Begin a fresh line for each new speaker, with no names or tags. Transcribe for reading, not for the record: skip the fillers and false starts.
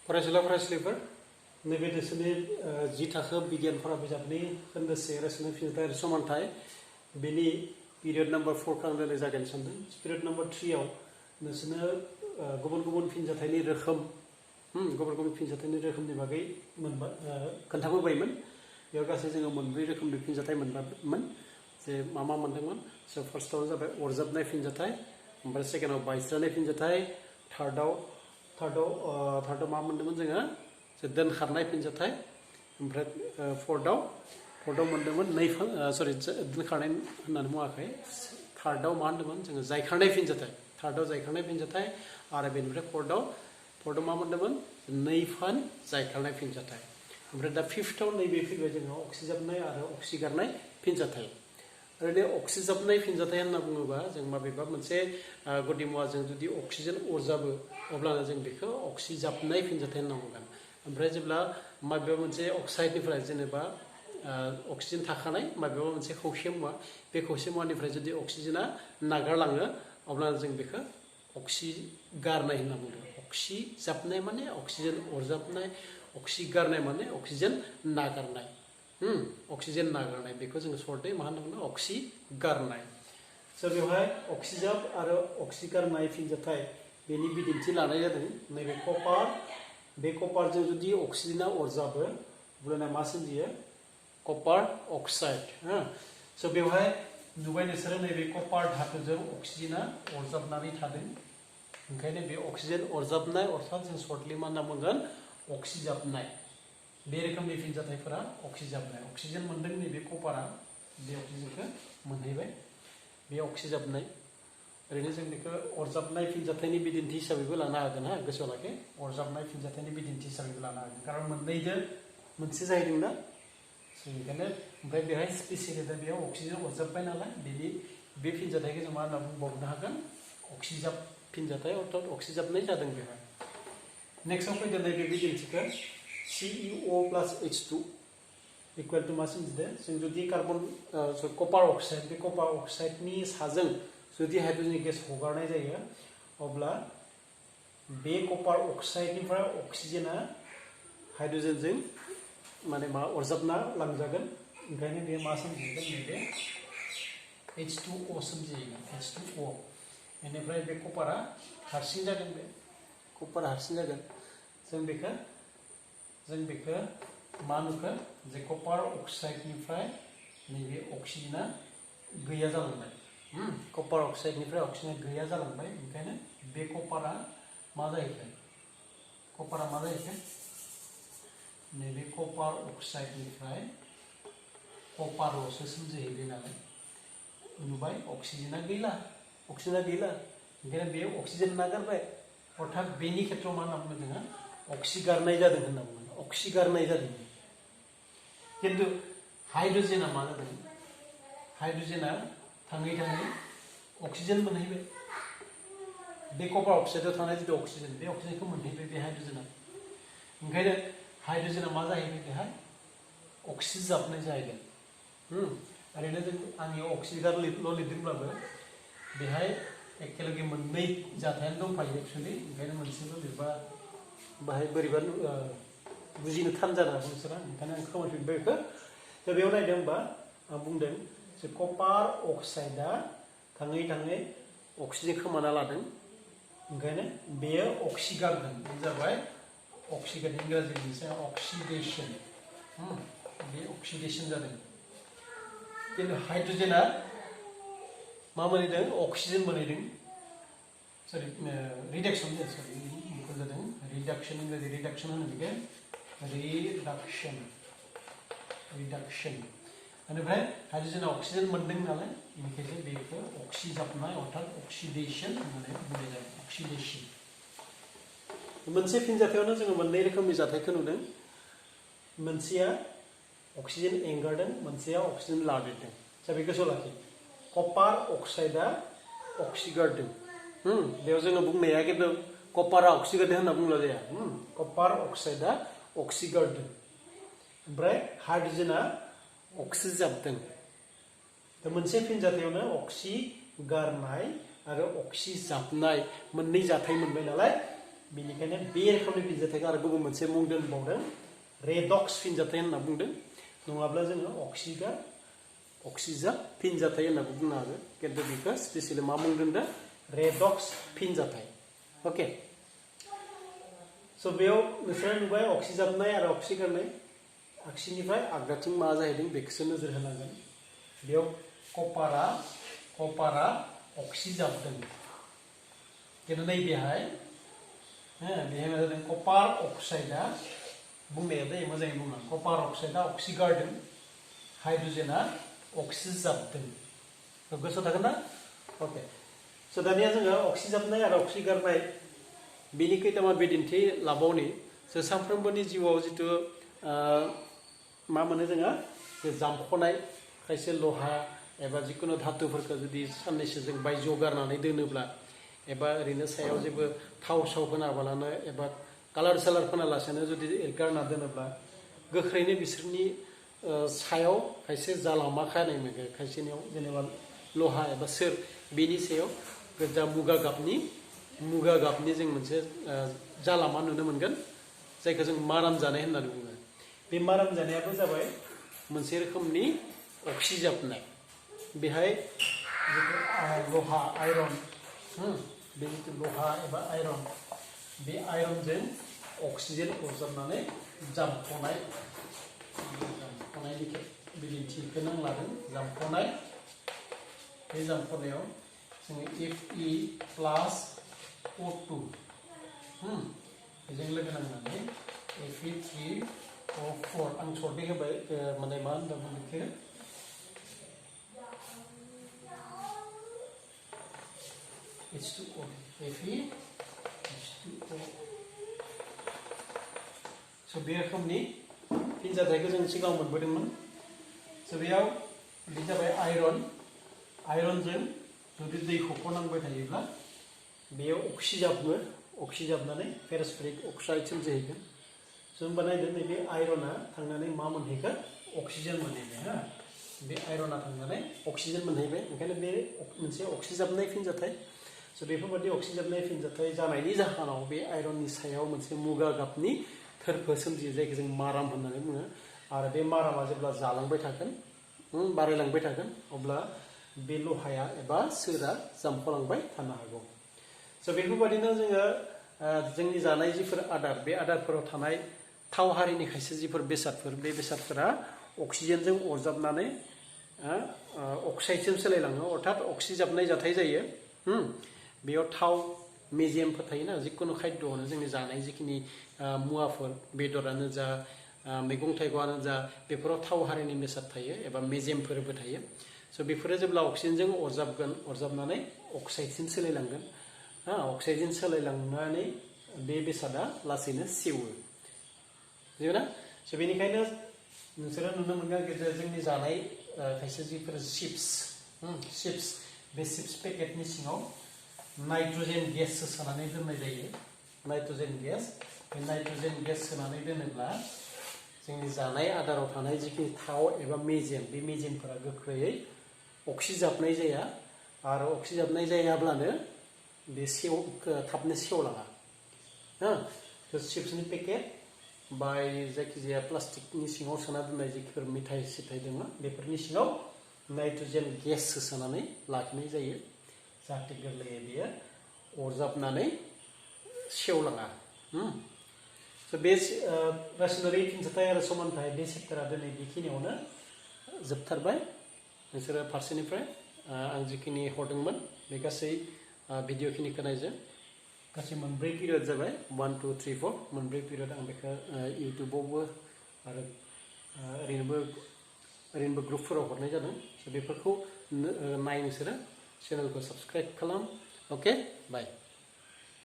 फरायसुला फरायसुलिफोर नैबे नोंसोरनि जि थाखो बिगियान फरा बिजाबनि खोन्दोसे रायज्लायनाय फिनजाथाइ आरो समानथाइ बेनि पिरियड नाम्बार 4 खौ आं रायज्लाय जागायनो सानदों। पिरियड नाम्बार 3 आव नोंसोरनो गुबुन गुबुन फिनजाथाइनि रोखोम गुबुन गुबुन फिनजाथाइनि रोखोमनि बागै खोन्थाबोबायमोन। बेयाव गासै जोङो मोनब्रै रोखोमनि फिनजाथाइ मोनबायमोन जे मा मोनदोंमोन। स' फार्स्टआवनो जाबाय अरजाबनाय फिनजाथाइ, ओमफ्राय सेकेन्डआव बायस्रानाय फिनजाथाइ, थार्डआव मा मोनदोंमोन जोङो जे दोनखारनाय फिनजाथाइ, ओमफ्राय फर्थआव मोनदोंमोन दोनखारनाय होननानै बुङाखै। थार्डआव मा होनदोंमोन जोङो जायखारनाय फिनजाथाइ, थार्डआव जायखारनाय फिनजाथाइ, आरो बेनिफ्राय फर्थआव मा मोनदोंमोन नैफान जायखारनाय फिनजाथाइ। ओमफ्राय दा फिफ्थआव नैबे फैबाय जोङो अक्सिजाबनाय आरो अक्सिगारनाय फिनजाथाइ। ओरैनो अक्सिजाबनाय फिनजाथाइ होनना बुङोबा जों माबेबा मोनसे गुदि मुवाजों जुदि अक्सिजेन अरजाबो अब्लानो जों बेखौ अक्सिजाबनाय फिनजाथाइ होनना बुंगोन। ओमफ्राय जेब्ला माबेबा मोनसे अक्साइडनिफ्राय जेनेबा अक्सिजेन थाखानाय माबेबा मोनसे खौसे मुवा, बे खौसे मुवानिफ्राय जुदि अक्सिजेना नागारलाङो अब्लानो जों बेखौ अक्सिगारनाय होनना बुंदों। अक्सिजाबनाय माने अक्सिजेन अरजाबनाय, अक्सिगारनाय माने अक्सिजेन नागारनाय। अक्सिजेन नागारनाय बेखौ जोङो सर्टै मा होनना बुङो अक्सिगारनाय। स' बेवहाय अक्सिजाब आरो अक्सिगारनाय फिनजाथाइ बेनि बिदिन्थि लानाय जादों नैबे कपार। बे कपारजों जुदि अक्सिजेना अरजाबो अब्लाना मा सोमजियो कपार अक्साइड। स' बेवहाय नुबाय नोंसोरो नैबे कपार धातुजों अक्सिजेना अरजाबनानै थादों। ओंखायनो बे अक्सिजेन अरजाबनाय अर्थात जों सर्टलि मा होनना बुंगोन अक्सिजाबनाय। बे रोखोमनि फिनजाथाइफोरा अक्सिजाबनाय। अक्सिजेन मोनदों नैबे कपारा, बे अक्सिजेनखौ मोनहैबाय, बे अक्सिजाबनाय। ओरैनो जों बेखौ अरजाबनाय फिनजाथाइनि बिदिन्थि हिसाबैबो लानो हागोन। गोसोआव लाखि, अरजाबनाय फिनजाथाइनि बिदिन्थि हिसाबैबो लानो हागोन, खारन मोननैजों मोनसे जाहैदों ना। बेनिखायनो ओमफ्राय बेहाय स्पेसियेलि दा बेयाव अक्सिजेन अरजाबबाय नालाय बे फिनजाथाइखौ जों मा होनना बुंबावनो हागोन अक्सिजाब फिनजाथाइ, अर्थात अक्सिजाबनाय जादों बेहाय। नेक्स्टआव फैदों नैबे बिदिन्थिखौ CeO + H2 इकुवेल टु मा सोमजिदों जों जुदि कपार अक्साइड, बे कपार अक्साइडनि साजों जुदि हाइड्रजेन गेस हगारनाय जायो अब्ला बे कपार अक्साइडनिफ्राय अक्सिजेना हाइड्रजेनजों माने मा अरजाबना लांजागोन। ओंखायनो बे मा सोमजिगोन नैबे H2O सोमजिगोन, H2O। बेनिफ्राय बे कपारा हारसिं जागोन, बे कपारा हारसिं जागोन। जों बेखौ मा नुखो जे कपार अक्साइडनिफ्राय नैबे अक्सिजेना गैया जालांबाय। कपार अक्साइडनिफ्राय अक्सिजेना गैया जालांबाय। ओंखायनो बे कपारा मा जाहैखो नैबे कपार अक्साइडनिफ्राय कपारल'सो सोमजिहैबाय नालाय नुबाय अक्सिजेना गैला। ओंखायनो बे अक्सिजेन नागारबाय, अर्थात बेनि खेथ्रआव मा होनना बुङो जोङो अक्सिगारनाय जादों होनना बुङो, अक्सिगारनाय जादों। खिन्थु हाइड्रजेना मा जादों, हाइड्रजेना थाङै थाङै अक्सिजेन मोनहैबाय। बे कपार अक्साइडआव थानाय जिथु अक्सिजेन, बे अक्सिजेनखौ मोनहैबाय बे हाइड्रजेना। ओंखायनो हाइड्रजेना मा जाहैबाय बेहाय अक्सिजाबनाय जाहैगोन। ओरैनो जों आंनि अक्सिगारल' लिरदोंब्लाबो बेहाय एखेलगे मोननै जाथायानो दंफायो एक्सुवेलि। ओंखायनो मोनसेल' लिरबा बाहाय बोरैबा बुजिनो थान जानो हागौ नोंसोरा। ओंखायनो आं खोमाफिनबाय बेखौ। दा बेयाव नायदों होनबा आं बुंदों जे कपार अक्साइडआ थाङै थाङै अक्सिजेन खोमाना लादों। ओंखायनो बेयो अक्सिगारदों। बे जाबाय अक्सिगार, इंराजि मोनसे अक्सिडेशन। बे अक्सिडेशन जादों। खिन्थु हाइड्रजेना मा मोनहैदों अक्सिजेन मोनहैदों। रिडाक्सन जादों, रिडाक्सन, इंराजि रिडाक्सन होनो बेखौ रिडाक्सन। बेनिफ्राय हाइड्रजेना अक्सिजेन मोनदों नालाय बेनिखायनो बेखौ अक्सिजाबनाय अर्थात अक्सिडेशन होननानै बुंनाय जायो, अक्सिडेशन। मोनसे फिनजाथायावनो जोङो मोननै रोखोमनि जाथायखौ नुदों। मोनसेया अक्सिजेन एंगारदों, मोनसेया अक्सिजेन लादेरदों। दा बे गोसोआव लाखि, कपार अक्साइडआ अक्सिगारदों। बेयाव जोङो बुंनाया खिन्थु कपारा अक्सिगारदों होनना बुंला जाया। कपार अक्साइडआ अक्सिगारदों, ओमफ्राय हाइड्रजेना अक्सिजाबदों। दा मोनसे फिनजाथायावनो अक्सिगारनाय आरो अक्सिजाबनाय मोननै जाथाय मोनबाय नालाय बेनिखायनो बे रोखोमनि फिनजाथायखौ आरो गुबुन मोनसे मुं दोनबावदों रेडक्स फिनजाथाय होनना बुंदों नङाब्ला जोङो अक्सिजाब फिनजाथाय होननाबो बुंनो हागोन खिन्थु बेखौ स्पेसियेलि मा मुं दोनदों रेडक्स फिनजाथाय अके स' बेयाव नोंसोरा नुबाय अक्सिजाबनाय आरो अक्सिगारनाय आगसिनिफ्राय आगदाथिं मा जाहैदों बेखौसो नोजोर होनांगोन बेयाव कपारा अक्सिजाबदों खिन्थु नैबेहाय बेहाय मा जादों कपार अक्साइडआ बुंनाया दै मोजाङै बुङा कपार अक्साइडआ अक्सिगारदों हाइड्रजेना अक्सिजाबदों गोसोआव थागोन ना अके स' दानिया जोङो अक्सिजाबनाय आरो अक्सिगारनाय बेनि खैथामान बिदिन्थि लाबावनि जों सानफ्रोमबोनि जिउआव जिथु मा मोनो जोङो जे जामख'नाय खायसे लहा एबा जिखुनु धातुफोरखौ जुदि साननैसो जों बायजोआव गारनानै दोनोब्ला एबा ओरैनो सायाव जेबो थाव साव फोनाबालानो एबा कालार सालार फोनालासेनो जुदि गारना दोनोब्ला गोख्रैनो बिसोरनि सायाव खायसे जालामा खानाय मोनो खायसेनियाव जेनेबा लहा एबा सोर बेनि सायाव गोजा मुगा गाबनि जों मोनसे जालामा नुनो मोनगोन जायखौ जों माराम जानाय होननानै बुङो बे माराम जानायाबो जाबाय मोनसे रोखोमनि अक्सिजाबनाय बेहाय लहा आयरन बे जिथु लहा एबा आयरन बे आयरनजों अक्सिजेन सरजाबनानै जामख'नाय बिदिन्थिखौनो आं लादों जामख'नाय बे जामख'नायाव जोङो Fe प्लास O2 बेजों लोगो नांनानै Fe3O4 आं सर्टै होबाय माने मा होनना बुङो बेखौ H2O Fe स' बे रोखोमनि फिनजाथायखौ जों सिगाङाव मोनबोदोंमोन स' बेयाव बे जाबाय आयरनजों जुदि दैखौ खनांबाय थायोब्ला बेयाव अक्सिजाबनानै फेरसफेरिक अक्साइड सोमजिहैगोन स' होनबा नायदो नैबे आयरना थांनानै मा मोनहैगोन अक्सिजेन मोनहैबाय हा बे आयरना थांनानै अक्सिजेन मोनहैबाय ओंखायनो बे मोनसे अक्सिजाबनाय फिनजाथाय स' बेफोरबायदि अक्सिजाबनाय फिनजाथाय जानायनि जाहोनाव बे आयरननि सायाव मोनसे मुगा गाबनि थोरफो सोमजियो जायखौ जों माराम होननानै बुङो आरो बे मारामा जेब्ला जालांबाय थागोन बारायलांबाय थागोन अब्ला बे लहाया एबा सोरा जामख'लांबाय थानो हागौ स' बेफोरबायदिनो जोङो जोंनि जानाय जिफोर आदार बे आदारफोराव थानाय थाव हारिनि खायसे जिफोर बेसादफोर बे बेसादफोरा अक्सिजेनजों अरजाबनानै अक्साइडसिम सोलायलाङो अर्थात अक्सिजाबनाय जाथाय जायो बेयाव थाव मेजेमफोर थायोना जिखुनु खाद्यआवनो जोंनि जानाय जिखिनि मुवाफोर बेदरानो जा मैगं थाइगङानो जा बेफोराव थाव हारिनि बेसाद थायो एबा मेजेमफोरबो थायो स' बेफोरो जेब्ला अक्सिजेनजों अरजाबनानै अक्साइडसिम सोलायलांगोन अक्साइडसिम सोलायलांनानै बे बेसादा लासैनो सेवो जेना स' बेनिखायनो नोंसोरो नुनो मोनगोन गेजेर जोंनि जानाय खायसे जिफोर चिप्स बे चिप्स पेकेटनि सिङाव नाइट्रजेन गेस सोनानै दोननाय जायो नाइट्रजेन गेस बे नाइट्रजेन गेस सोनानै दोनोब्ला जोंनि जानाय आदाराव थानाय जिखिनि थाव एबा मेजेम बे मेजेमफोरा गोख्रैयै अक्सिजाबनाय जाया आरो अक्सिजाबनाय जायाब्लानो बे थाबनो सेवलाङा चिप्सनि पेकेट बा जायखिजाया प्लास्टिकनि सिङाव सोना दोननाय जिफोर मिथाइ सिथाइ दङ बेफोरनि सिङाव नाइट्रजेन गेस सोनानै लाखिनाय जायो जाहाथे गोरलैयै बेयो अरजाबनानै सेवलाङा स' बे रासायनारि फिनजाथाय आरो समानथाय बे सेप्टारा दिनै बेखिनियावनो जोबथारबाय नोंसोरो फारसेनिफ्राय आं जिखिनि हरदोंमोन बे गासै भिडिअ'खिनिखौ नायजों गासै मोनब्रै पिरियड जाबाय 1 2 3 4 मोनब्रै पिरियड आं बेखौ इउटुबावबो आरो ओरैनोबो ग्रुपफोराव हरनाय जादों स' बेफोरखौ नाय नोंसोरो चेनेलखौ साबस्क्राइब खालाम अके बाय